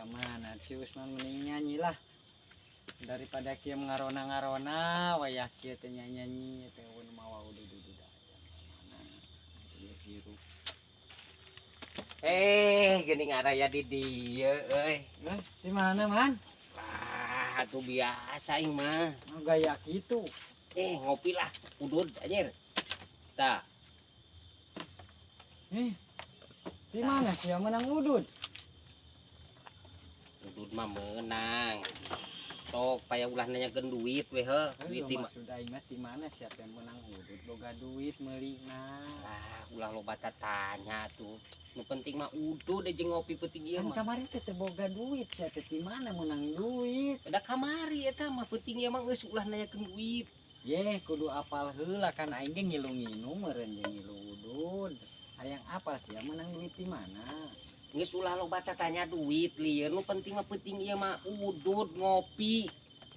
Ka mana si Usman? Mending nyanyi lah daripada kieu ngarona-ngarona. Wayah kieu teh nyanyi teh nu mawa udah udah mana ieu hirup. Eh, geuning araya di dieu euy. Eh, di mana, Man? Ah, tuh biasa aing mah. Oh, gaya gitu. Eh, ngopi lah, udud anjir. Tah. Eh, di mana sih yang menang udud? Udud mah menang. Sok paya ulah nanyakeun duit we heuh, duit Ayo, di maksud aing mah di mana siapa yang menang udud boga duit meulina? Lah, ulah loba tanya tuh. Nu penting mah udud jeung ngopi peuting ieu Kan mah. Kamari teh teu boga duit, sia teh di mana menang duit? Da kamari eta mah peuting ieu mah geus ulah nanyakeun duit. Ye, kudu apal heula kan, aing ge ngilu nginum meureun jeung ngilu udud. Hayang apal sia menang duit di mana? Geus ulah loba tanya duit lieur, nu penting mah peuting ieu mah udud ngopi.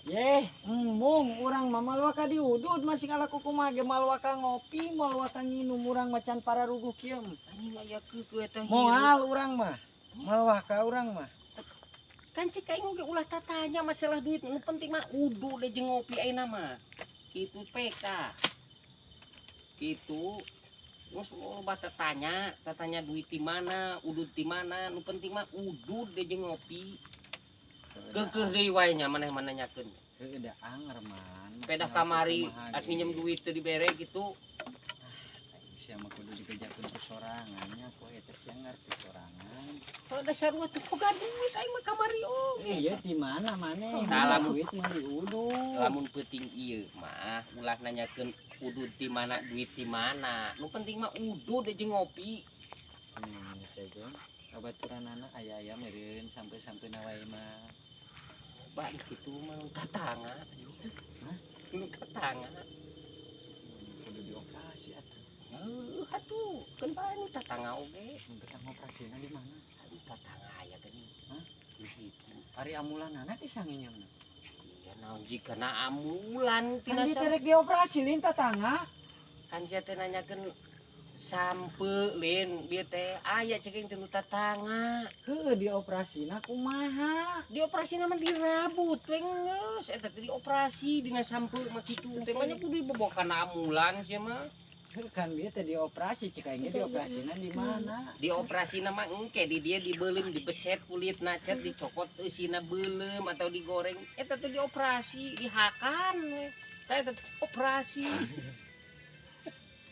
Ye, embung urang mah moal waka diudud, masih ngalaku kumaha ge moal waka ngopi, moal waka nginum urang macan pararuguh kieu mah. Anjing, aya keukeuh eta hirup. Moal urang mah. Moal waka urang mah. Kan cek aing oge ulah tatanya masalah duit, nu penting mah udud jeung ngopi ayeuna mah. Kitu PK. Kitu. Geus loba tatanya, tatanya duit di mana, udud di mana, nu penting mah udud jeung ngopi. Keukeuh deui wae nya maneh mah nanyakeun. Heuh, da anger, Man. Pedah kamari as minjem duit teu dibere gitu. Sia mah kudu dibejakeun ku sorangan nya, ku eta sia ngarti sorangan. Kalau dasar mah teu boga duit aing mah kamari oge. Iya, di mana maneh? Tah, duit meuli udud. Lamun peuting ieu mah ulah nanyakeun udud di mana, duit di mana. Nu penting mah udud jeung ngopi. Teh ge babaturanana aya-aya meureun sampai-sampai wae mah. Ba kitu mah nu tatangga. Hah? Nu tatangga. Kudu dioperasi atuh. Heuh atuh, keun bae nu tatangga oge. Mun betang operasina di mana? Aduh, tatangga aya geuning. Hah? Di situ. Ari amulanana teh sanginyamna. Iya, naon jigana amulan Kan tina dia teh rek dioperasi lin tatangga. Kan sia teh nanyakeun sampe lin, dia teh aya cek aing teh nu tatangga. Heuh, dioperasina kumaha? Dioperasi mah dirabut we geus eta teh, dioperasi dina sampe mah kitu teh mah nya kudu dibobokan amulan sia mah. Heuh, kan dia teh dioperasi, cek aing ge dioperasina di mana? Dioperasi mah engke di dia dibeuleum, dibeset kulitna, cet dicokot eusina, beuleum atau digoreng eta teh dioperasi, dihakan we tah eta teh operasi.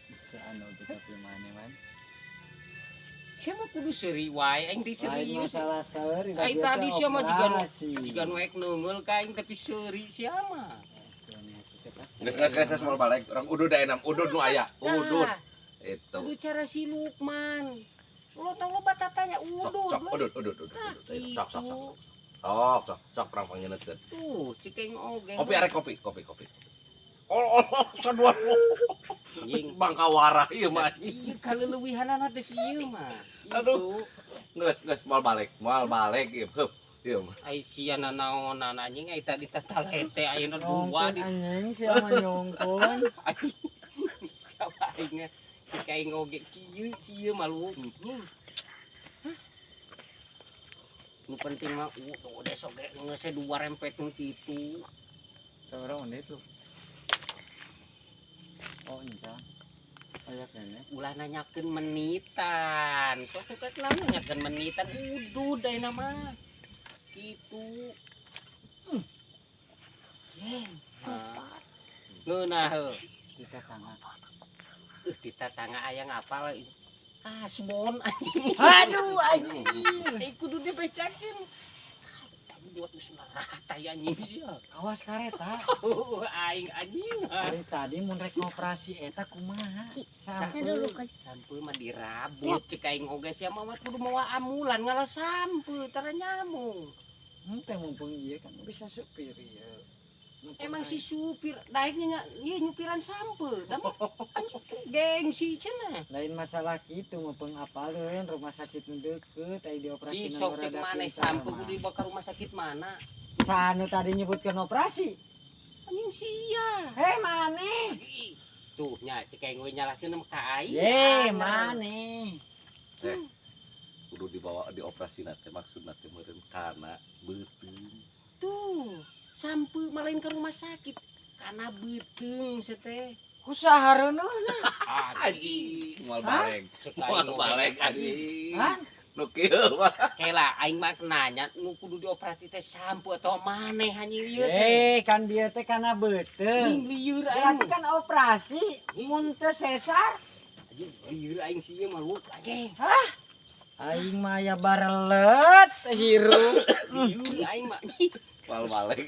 Bisa anu teh tapi mana, Man? Sia mah kudu seuri wae, aing teh Lain serius. Masalah seuri. Ai tadi sia mah jiga nu ek neungeul ka aing, tapi seuri sia mah. Geus geus geus geus, moal balik. Urang udud aya udud nu aya. Udud. Tah, Itu. kudu cara si Lukman. Lo tau lo batatanya Sok udud sok we. Udud udud udud. Tah, udud. Sok sok sok. gitu. Sok sok sok perang pangeuneutkeun. Tuh, cek aing oge. Kopi arek kopi, kopi kopi. Oh, oh, sadua. Anjing. Bangka warah ieu mah. Iya, kaleulewihanana teh si ieu mah. Aduh. Geus geus moal balik, moal balik ieu. Heup. Ieu mah. Ai sia nanaonan anjing, ai tadi tatalete ayeuna dua Nyongkon di anjing, sia mah nyongkon. Anjing. Siapa aing cek aing oge kieu sieun malu. Hah? Nu penting mah udah sok ge geus dua rempet nu kitu. Seorang menit lu. Oh, enggak. Aya keneh. Ulah nanyakeun menitan. Sok suka kenapa nanyakeun menitan, udud ayeuna mah. Kitu. Jeng. Ngeunah heuh. Di tetangga. Di tetangga aya ngapal asbon anjing. Aduh, anjing. Eh, kudu dibecakeun. Tapi buat geus rata ya anjing sia. Awas kareta. Aing anjing. Ari tadi mun rek ngoperasi eta kumaha? Sampe sampe mah dirabut cek aing oge, sia mah kudu mawa amulan ngalah sampe tara nyamung. Henteu, mumpung ieu kan bisa supir ieu. Mumpung Emang si supir daeknya nggak ieu nyupiran sampe da mah anjing gengsi cenah. Lain masalah gitu, mumpung apaleun rumah sakit nu deukeut ai dioperasi. Si sok cek maneh sampe kudu dibawa ke rumah sakit mana? Sanu tadi nyebutkeun operasi. Anjing sia. Hei, maneh. Tuh nya cek aing we nyalahkeun ka aing. Ye, maneh. Eh, kudu dibawa dioperasi teh maksudna teh meureun ka Kana beuteung. Tuh, sampai malain ke rumah sakit karena beuteung teh. Kusaha reuneuhna? Anjing, moal baleg. Cek Moal aing baleg oge. anjing. Hah? Nu kieu mah. Kela aing mah nanya nu kudu dioperasi teh sampe atau maneh anjing ieu teh. Eh, kan dia teh kana beuteung. Ning lieur aing. Berarti kan operasi mun teu sesar. Anjing lieur aing sih mah lu anjing. Aing mah aya barelet hirup. Lieur aing mah. Moal baleg.